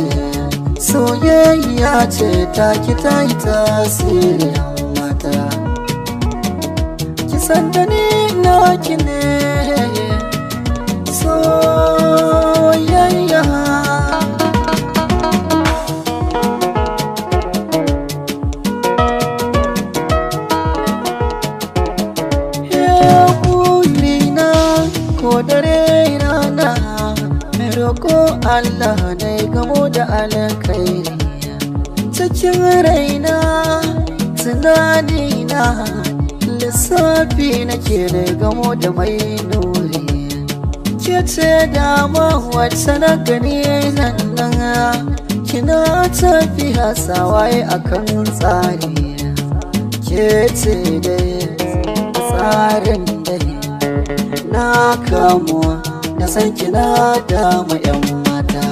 ce, soyayya ce ta ki ta yi tasiri mata. Ki san da ni naki ne soyayya. Ko dare rana mai roƙo Allah ne gamo da alkhairi. Cikin raina tunanina lissafi nake ne gamo da mai nuri. Ke ce dama wacce na gani nan nan, kina tafiya sawaye akan tsari. Ke ce dai tsarin dai na kamuwa na san kina damu 'yan mata.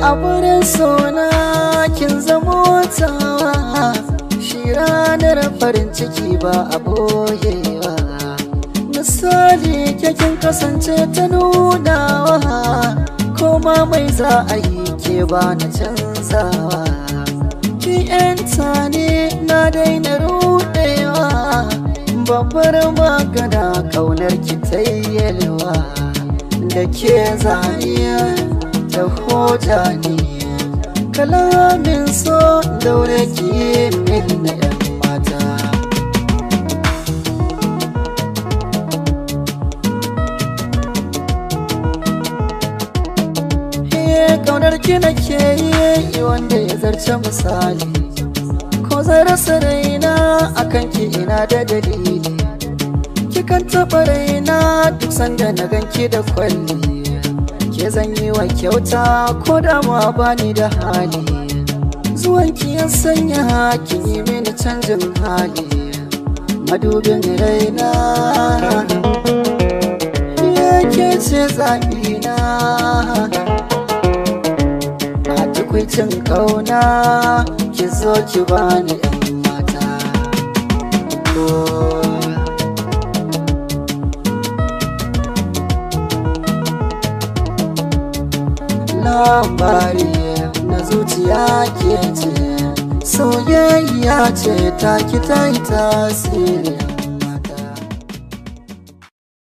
A wurin sona kin zamo tawa, shi ranar farin ciki ba a boyewa. Misali ke kin kasance ta nunawa, koma mai za a yi ke ba na canzawa. Ki 'yanta ne na daina ruɗewa, babbar magana ƙaunar ki tayyelwa. Da ke zaniya da hoja ne, kalamin so daure ki min na 'yan mata. Kaunar ki nake yi wanda ya zarce misali, ko zan rasa raina akan ki ina da dalili. Kikan taɓa raina duk sanda na ganki da kwalli, ke zan yi wa kyauta ko da ma bani da hali. Zuwanki ya sanya kin yi mini canjin hali, madubin raina ke ce zaɓina. A tukwicin ƙauna ki zo ki bani 'yan mata. Labari na zuciya ke ce, soyayya ce ta ki ta yi tasiri.